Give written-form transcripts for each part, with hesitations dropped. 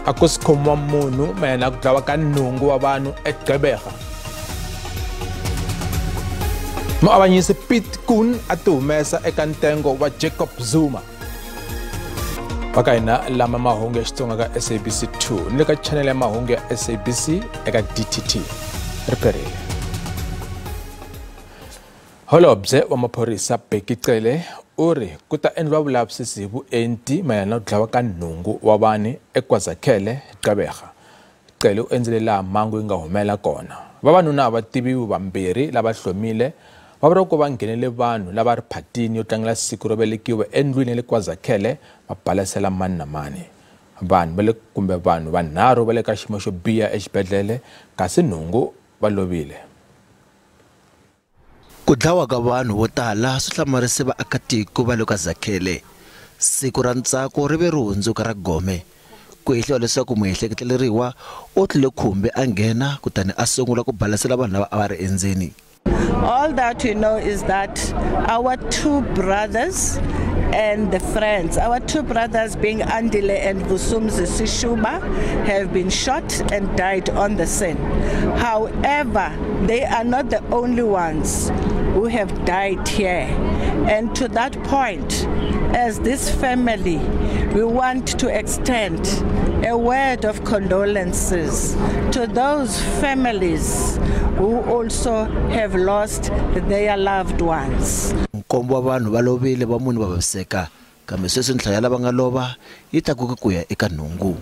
A ku si khomiwa munhu mayelana na ku dlawa ka nhungu wa vanhu eGqeberha. Muavanyisi Piet Koen a ti humesa eka ntengo wa Jacob Zuma. Va ka hina lama mahungu ya Xitsonga ka SABC 2 ni le ka channel ya mahungu ya SABC eka DTT. Ri perile. Holobye wa maphorisa Bheki Cele u ri ku ta endliwa vulavisisi hi vuenti mayelana na ku dlawa ka nhungu wa vanhu eKwazakhele, Gqeberha. Cele u endzele laha mhangu yi nga humela kona. Vavanuna a va tiviwi vambirhi lava hlomile va vuriwa ku va nghenele vanhu lava ri phatini yo tlangela siku ro velekiwa endlwini ya le KwaZakhele va balesela mani na mani. Vanhu va le kumbe vanhu vanharhu va le ka xiyimo xo biha exibedhlele kasi nhungu va lovile. Ku dlawa ka vanhu vo tala swi hlamarise vaakatiko va le KwaZakhele. Siku ra ntsako ri ve ri hundzuka ra gome. Ku hehliwa leswaku muehleketeleriwa u tlule khumbi a nghena kutani a sungula ku balesela vanhu lava a va ri endzeni. All that we know is that our two brothers and the friends, our two brothers being Andile and Vusumzi Sishuba, have been shot and died on the scene. However, they are not the only ones who have died here. And to that point, as this family, we want to extend a word of condolences to those families who also have lost their loved ones. Nkombo wa vanhu va lovile va munhu va vaviseka kambe sweswi nhlayo ya lava nga lova yi tlakuke ku ya eka nhungu.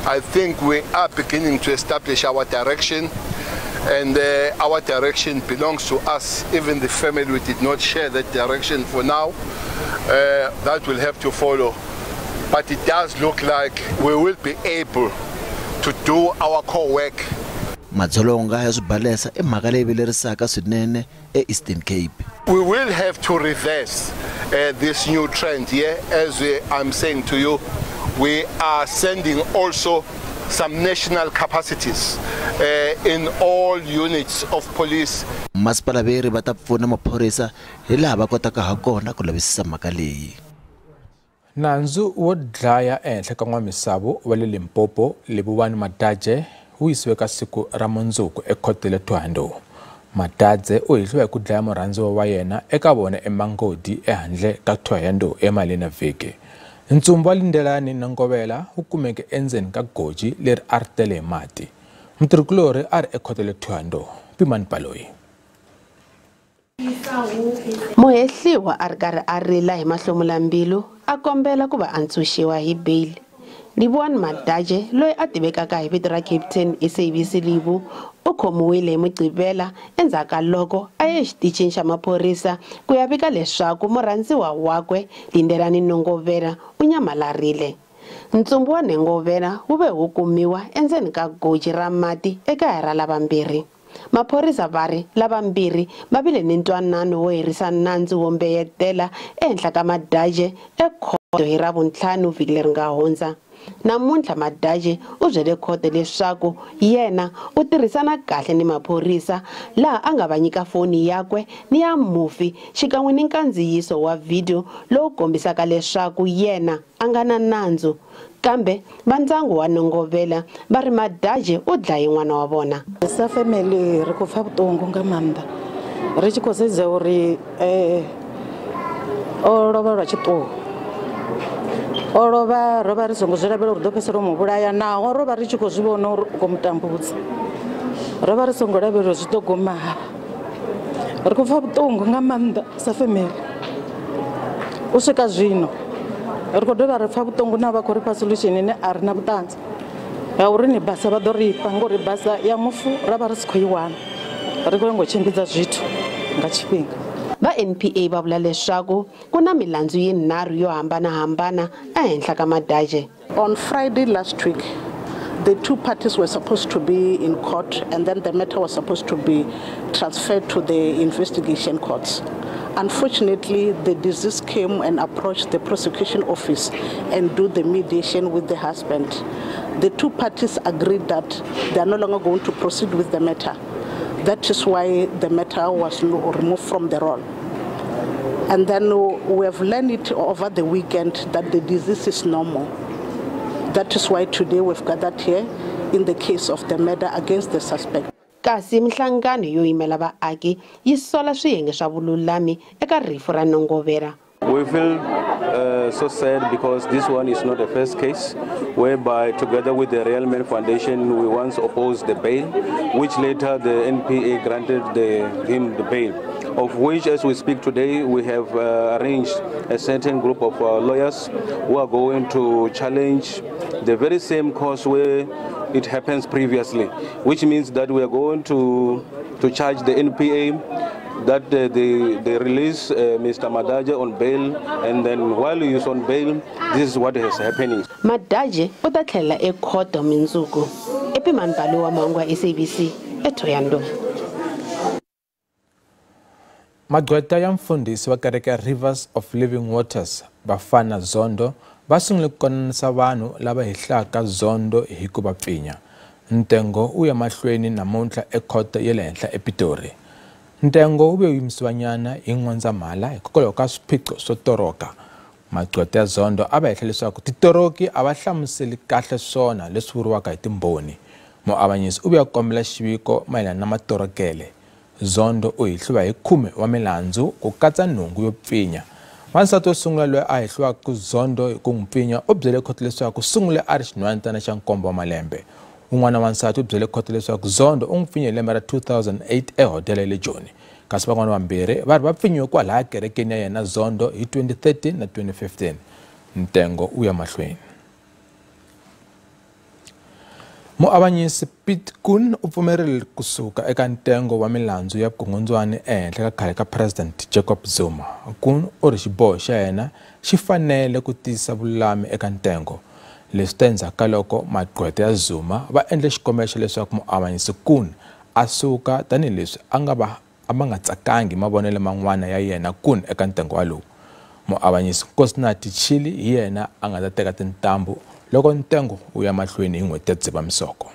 I think we are beginning to establish our direction, and our direction belongs to us. Even the family, we did not share that direction for now. That will have to follow. But it does look like we will be able to do our core work. Madzolonga ya swibalesa i mhaka leyi vilerisaka swinene eEastern Cape. We will have to reverse this new trend here. As I'm saying to you, we are sending also some national capacities in all units of police. Masipala veri va ta pfuna maphorisa hi laha va kotaka ha kona ku lavisisa mhaka leyi. Nandzu wo dlaya ehenhla ka n'wamisavu wa le Limpopo, Livhuwani Madadzhe, wu yisiwe ka siku ra mundzuku ekhoto le Thohoyandou. Madadzhe u hehliwa hi ku dlaya murhandziwa wa yena eka vona eMangodi ehandle ka Thohoyandou emaleni ya vhiki. Ntsumbu wa Lindelani na Ngovela wu kumeke endzeni ka goji leri a ri tele hi mati. Mutirhikulorhi a ri ekhoto le Thohoyandou, Pimani Baloyi. Muhehliwa a ri karhi a rila hi mahlomulambilu a kombela ku va a ntshunxiwa hi bail. Livhuwani Madadzhe, loyi a tivekaka hi vito ra Captain SABC Livhu, u khomiwile hi Mugqivela endzhaku ka loko a ye exitichini xa maphorisa ku ya vika leswaku murhandziwa wakwe Lindelani Nongovela u nyamalarile. Ntsumbu wa Nongovela wu ve wu kumiwa endzeni ka goji ra mati ekaya ra lavambirhi. Maphorisa va ri lavambirhi va vile ni ntwanano wo herisa nandzu wo mbeyetela ehenhla ka Madadzhe ekhoto hi Ravuntlhanu vhiki leri nga hundza. Namuntlha Madadzhe u byele khoto leswaku yena u tirhisana kahle ni maphorisa laha a nga va nyika foni yakwe ni ya mufi xikan'we ni nkandziyiso wa vhidiyo lowu kombisaka leswaku yena a nga na nandzu. Kambe va ndyangu wa Nongovela va ri Madadzhe u dlaye n'wana wa vona. Sa family ri khou pfa vhuṱungu nga maanḓa ri tshi khou sedza uri o lovha lwa tshiṱuhu. O lovha ro vha ri songo zwi lavhelela uri ḓo fhedzisela u mu vhulaya, naho ro vha ri tshi khou zwi vhona uri u khou mu tambudza. Ro vha ri songo lavhelela uri zwi ḓo guma hafha. Ri khou pfa vhuṱungu nga maanḓa sa family. U swika zwino ri khou dovha ri pfa vhuṱungu na vha khou ri fha solution ine a ri na vhuṱanzi ya uri ni basa vha ḓo ri fha, ngori basa ya mufu ra vha ri si khou i wana. Ri khou ngo tshimbidza zwithu nga tshifhinga. Va NPA va vula leswaku ku na milandzu yinharhu yo hambanahambana ehenhla ka Madadzhe. On Friday last week, the two parties were supposed to be in court, and then the matter was supposed to be transferred to the investigation courts. Unfortunately, the deceased came and approached the prosecution office and do the mediation with the husband. The two parties agreed that they are no longer going to proceed with the matter. That is why the matter was removed from the roll. And then we have learned it over the weekend that the disease is normal. That is why today we've gathered here in the case of the murder against the suspect. Kasi mihlangano yo yimela vaaki yi sola swiyenge swa vululami eka rifu ra Nongovera. We feel so sad because this one is not the first case whereby together with the Real Men Foundation we once opposed the bail, which later the NPA granted him the bail, of which as we speak today we have arranged a certain group of lawyers who are going to challenge the very same cause where it happens previously, which means that we are going to charge the NPA that they release Mr. Madaje on bail, and then while he is on bail, this is what is happening. Madaje u ta tlhela ekhoto mindzuku. Epimani Balo wa mahungu ya SABC eThohoyandou. Magqweta ya mfundhisi wa kereke ya Rivers of Living Waters Bafana Zondo va sungule ku konanisa vanhu lava hehlaka Zondo hi ku va pfinya. Ntengo wu ya mahlweni namuntlha ekhoto ya le henhla ePitori. Ntengo wu ve yimisiwanyana hi N'wendzamhala hikokwalaho ka swiphiqo swo toroka. Magqweta ya Zondo a va hehla leswaku titoroki a va hlamuseli kahle swona leswi vuriwaka hi timbhoni. Muavanyisi u vuya kombela xiviko mayelana na matorokele. Zondo u hehliwa hi 10 wa milandzu ku katsa nhungu yo pfinya. Wansati wo sungula loyi a hehliwaka Zondo hi ku n'wi pfinya u byele khoto leswaku sungule a ri xinhwanyetana xa 7 wa malembe. Un'wana wansati u byele khoto leswaku Zondo u n'wi pfinye hi lembe ra 2008 ehotela ya le Joni. Kasi van'wana vambirhi va ri va pfinyiwe kwalaya kerekeni ya yena Zondo hi 2013 na 2015. Ntengo wu ya mahlweni. Muavanyisi Piet Koen u pfumerile kusuka eka ntengo wa milandzu ya vukungundzwani ehenhla ka khale ka President Jacob Zuma. Koen u ri xiboho xa yena xi fanele ku tisa vululami eka ntengo. Leswi ta endzhaku ka loko magqweta ya Zuma va endle xikombelo xa leswaku muavanyisi Koen a suka tanihileswi a ma nga tsakangi mavonelo man'wana ya yena Koen eka ntengo walowu. Muavanyisi Nkosinathi Chili hi yena a nga ta teka tintambu loko ntengo wu ya mahlweni hi n'hweti ya Dzivamisoko.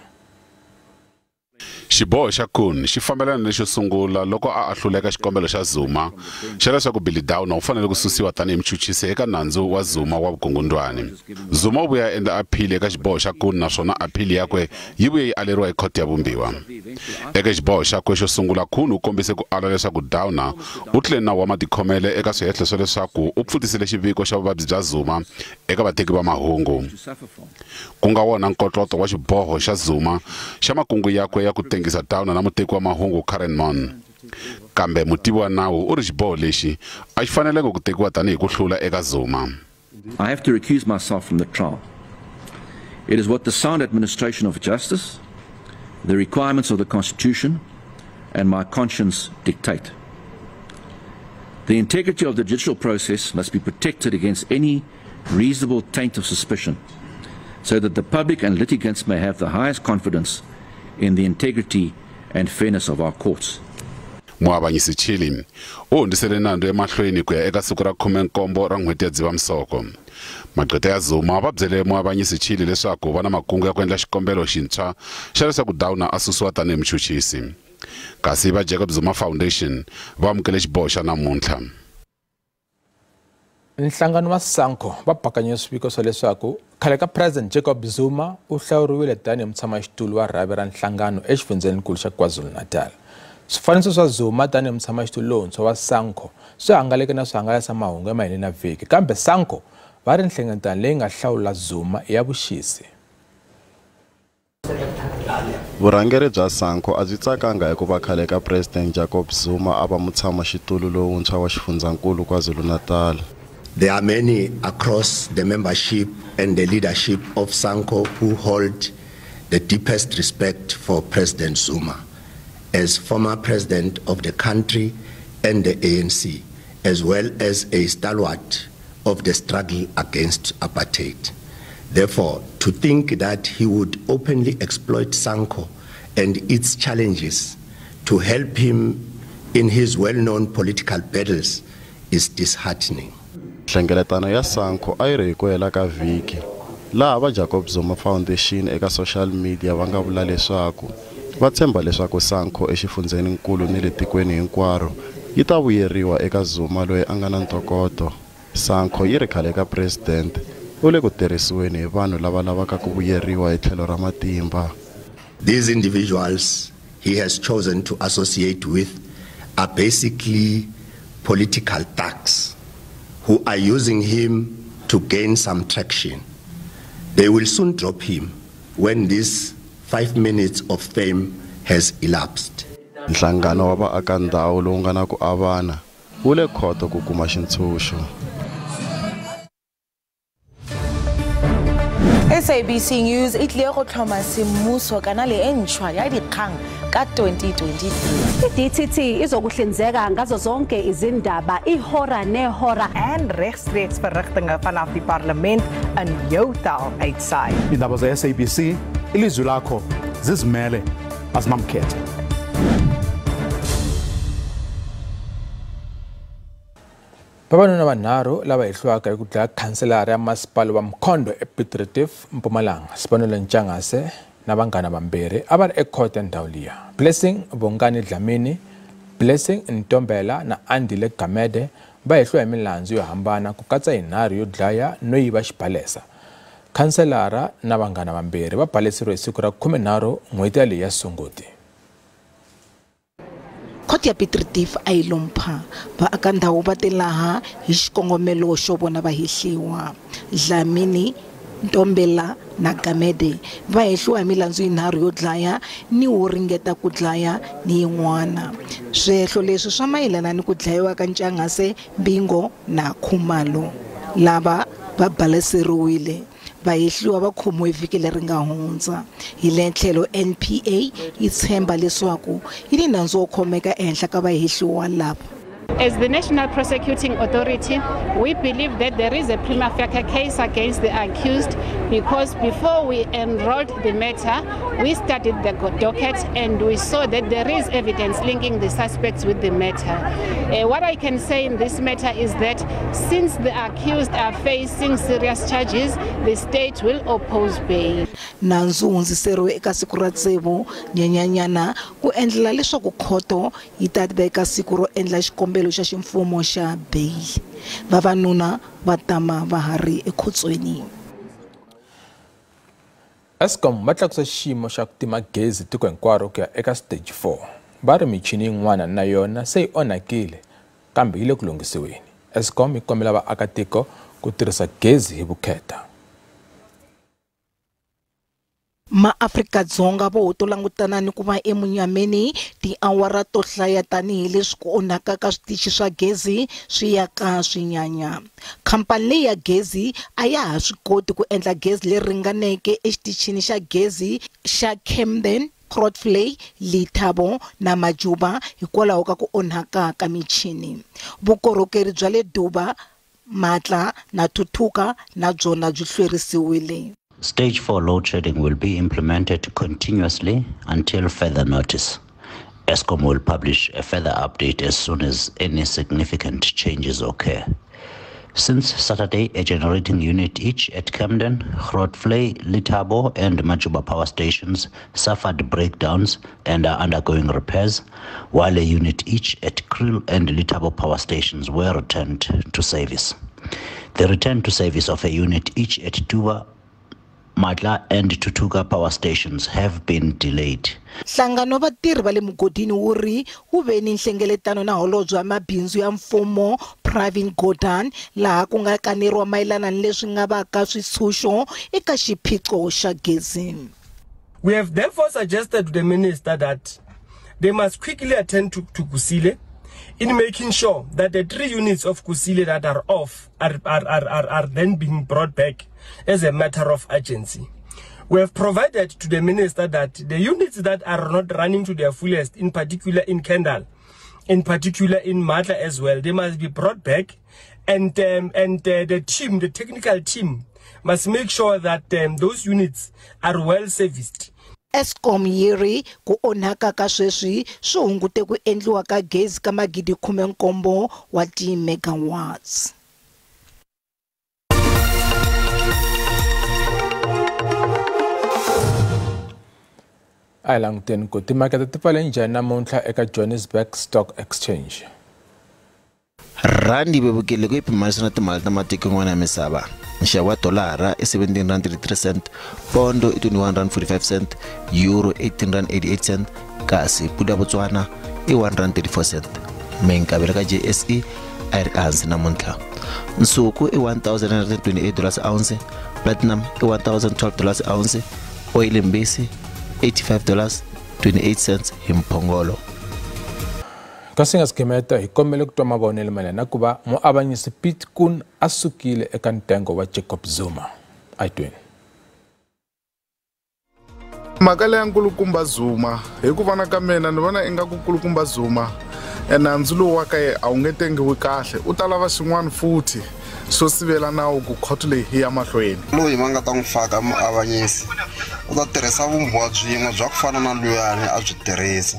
Xiboho xa Koen xi fambelana ni xo sungula loko a ahluleka xikombelo xa Zuma xa leswaku Billy Downer u fanele ku susiwa tanihi muchuchisi eka nandzu wa Zuma wa vukungundzwani. Zuma u vuya a endla aphili eka xiboho xa Koen naswona aphili yakwe yi vuye yi aleriwa hi khoto ya vumbiwa. Eka xiboho xakwe xo sungula, Koen u kombise ku ala leswaku Downer u tlule nawu wa matikhomelo eka swihehlo swa leswaku u pfutisile xiviko xa vuvabyi bya Zuma eka vateki va mahungu, ku nga wona nkotloto wa xiboho xa Zuma xa makungu yakwe ya ku tengisa Downer na muteki wa mahungu Karen Mann. Kambe mutivi wa nawu u ri xiboho lexi a xi fanelanga ku tekiwa tanihi ku hlula eka Zuma. I have to recuse myself from the trial. It is what the sound administration of justice, the requirements of the Constitution, and my conscience dictate. The integrity of the judicial process must be protected against any reasonable taint of suspicion, so that the public and litigants may have the highest confidence in the integrity and fairness of our courts. Muavanyisi Chili u hundzisele nandzu emahlweni ku ya eka siku ra 17 ra n'hweti ya Dzivamisoko. Magqweta ya Zuma va byele muavanyisi Chili leswaku va na makungu ya ku endla xikombelo xintshwa xa leswaku Downer a susiwa tanihi muchuchisi. Kasi va Jacob Zuma Foundation va amukele xiboho xa namuntlha. Nhlangano wa SANCO va bakanye swiviko swa leswaku khale ka President Jacob Zuma u hlawuriwile tanihi mutshamaxitulu wa rhavi ra nhlangano exifundzheninkulu xa KwaZulu-Natal. Swifaniso swa Zuma tanihi mutshamaxitulu lowuntshwa wa SANCO swi hangaleke na swihangalasamahungu emaheleni ya vhiki, kambe SANCO va ri nhlengeletano leyi nga hlawula Zuma ya vuxisi. Vurhangeri bya SANCO a byi tsakanga hikuva khale ka President Jacob Zuma a va mutshamaxitulu lowuntshwa wa xifundzankulu KwaZulu-Natal. There are many across the membership and the leadership of SANCO who hold the deepest respect for President Zuma as former president of the country and the ANC, as well as a stalwart of the struggle against apartheid. Therefore, to think that he would openly exploit SANCO and its challenges to help him in his well-known political battles is disheartening. Nhlengeletano ya SANCO a yi ri hi ku hela ka vhiki, laha va Jacob Zuma Foundation eka social media va nga vula leswaku va tshemba leswaku SANCO exifundzheninkulu ni le tikweni hinkwaro yi ta vuyeriwa eka Zuma loyi a nga na ntokoto. SANCO yi ri khale ka president U le ku tirhisiweni hi vanhu lava lavaka ku vuyeriwa hi tlhelo ra matimba. These individuals he has chosen to associate with are basically political thugs who are using him to gain some traction. They will soon drop him when this 5 minutes of fame has elapsed. Nhlangano wa vaakandhawu lowu nga na ku avana wu le khoto ku kuma xintshunxo. SABC News e tlile go tlhoma semmuso kanale e ntšhwa ya dikgang ka 2023. I-DTT izokuhlinzeka ngazo zonke izindaba ihora nehora en regstreeks verrigtinge vanaf die parlement in jou taal uitsaai. Indaba ze-SABC, ilizwi lakho zizimele azinamkhethe. Vavanuna vanharhu lava hehliwaka hi ku dlaya khanselara ya masipala wa Mkhondo ePiet Retief, Mpumalanga, Sibonelo Ntshangase na vanghana vambirhi a va ri ekhoto ya ndhawu liya. Blessing Bongani Dlamini, Blessing Ntombela na Andile Gamede va hehliwa hi milandzu yo hambana ku katsa yinharhu yo dlaya no yiva xibalesa. Khanselara na vanghana vambirhi va baleseriwe hi siku ra 13 n'hweti yaleyi ya Sunguti. Khoto ya Piet Retief a yi lompha vaakandhawu va te laha hi xikongomelo xo vona va hehliwa. Dlamini, Ntombela na Gamede va hehliwa hi milandzu yinharhu yo dlaya ni wo ringeta ku dlaya ni yin'wana. Swihehlo leswi swa mayelana ni ku dlayiwa ka Ntshangase, Mbingo na Khumalo. Lava va baleseriwile va hehliwa va khomiwe vhiki leri nga hundza. Hi le tlhelo NPA yi tshemba leswaku yi ni nandzu wo khomeka ehenhla ka vahehliwa lava. As the National Prosecuting Authority, we believe that there is a prima facie case against the accused because before we enrolled the matter, we studied the docket and we saw that there is evidence linking the suspects with the matter. What I can say in this matter is that since the accused are facing serious charges, the state will oppose bail. Nandzu wu hundziseriwe eka siku ra 6 Nyenyanyana ku endlela leswaku khoto yi ta veka siku ro endla xikombelo xa ximfumo xa bail. Vavanuna va tama va ha ri ekhotsweni. Eskom va tlakusa xiyimo xa ku tima gezi tiko hinkwaro ku ya eka stage 4. Va ri michini yin'wana na yona se yi onhakile kambe yi le ku lunghisiweni. Eskom yi kombela vaakatiko ku tirhisa gezi hi vukheta. MaAfrika-Dzonga vo to langutana ni ku va emunyameni tiawara to hlaya tanihileswi ku onhaka ka switichi swa gezi swi ya ka swinyanya. Khampani leyi ya gezi a ya ha swi koti ku endla gezi leri ringaneke exitichini xa gezi xa Camden, Grootvlei, Lethabo na Majuba hikwalaho ka ku onhaka ka michini. Vukorhokeri bya le Duba, Matla na Thuthuka na byona byi hlwerisiwile. Stage 4 load shedding will be implemented continuously until further notice. Eskom will publish a further update as soon as any significant changes occur. Since Saturday, a generating unit each at Camden, Grootvlei, Lethabo and Majuba power stations suffered breakdowns and are undergoing repairs, while a unit each at Kriel and Lethabo power stations were returned to service. The return to service of a unit each at Tuba, Matla and Tutuka power stations have been delayed. Nhlangano wa vatirhi va le mugodini wu ri wu ve ni nhlengeletano na holobye wa mabindzu ya mfumo Pravin Gordhan laha ku nga kaneriwa mayelana ni leswi nga vaka switshunxo eka xiphiqo xa gezi. We have therefore suggested to the minister that they must quickly attend to Kusile in making sure that the 3 units of Kusile that are off are then being brought back as a matter of urgency. We have provided to the minister that the units that are not running to their fullest, in particular in Kendal, in particular in Matla as well, they must be brought back, and the team, the technical team, must make sure that those units are well serviced. Eskom yi ri ku onhaka ka sweswi swi hungute ku endliwa ka gezi ka 17,000 wa ti-megawatts. A hi languteni ku timakete ti pfale njhani namuntlha eka Johannesburg Stock Exchange. Randi yi vevukile ku yi pimanisa na timali ta matiko yan'wana ya misava. Nxavo wa dolara i R17.33, pondo i R21.45, euro R18.88, kasi pula Botswana i R1.34. Minkavelo ka JSE a yi ri ehansi namuntlha. Nsuku i $1,928 ounce, platinum i $1,012 ounce, oyili mbisi $85.28 hi mphongolo. Kasi nga sigimeta hi kombele ku twa mavonelo mayelana na ku va muavanyisi Piet Koen a sukile eka ntengo wa Jacob Zuma. A hi tweni. Mhaka leya nkulukumba Zuma, hi ku vona ka mina ni vona ingaku nkulukumba Zuma nandzu lowu wa ka yena a wu nge tengiwi kahle, u ta lava xin'wana futhi xo sivela nawu ku khoto leyi yi ya mahlweni. Loyi va nga ta n'wi faka muavanyisi u ta tirhisa vumbiwa byin'we bya ku fana na luyani a byi tirhisa.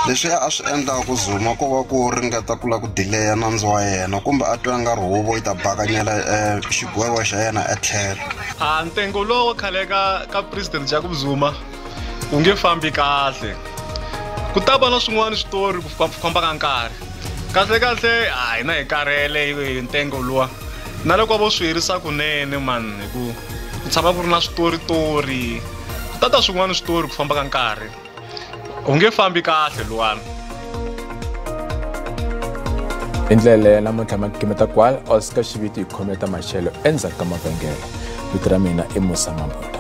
Leswi a swi endlaka Zuma ko va ku ringeta ku lava ku dileya nandzu wa yena kumbe a twa nga ri huvo yi ta bakanyela xigwevo xa yena etlhelo. A ntengo lowu wa khale ka President Jacob Zuma wu nge fambi kahle. Ku ta va na swin'wana switori ku famba ka nkarhi. Kahle kahle a hina hi karhele hi ntengo luwa. Na loko vo swi herisa kunene man, hi ku tshama ku ri na switoritori, ku ta ta swin'wana switori ku famba ka nkarhi. U nge fambi kahle luwani. Hi ndlela ya namuntlha magimeta kwala Oscar Xiviti hi khometa maxelo endzhaku ka mavhengele. Vito ra mina i Musa Mabula.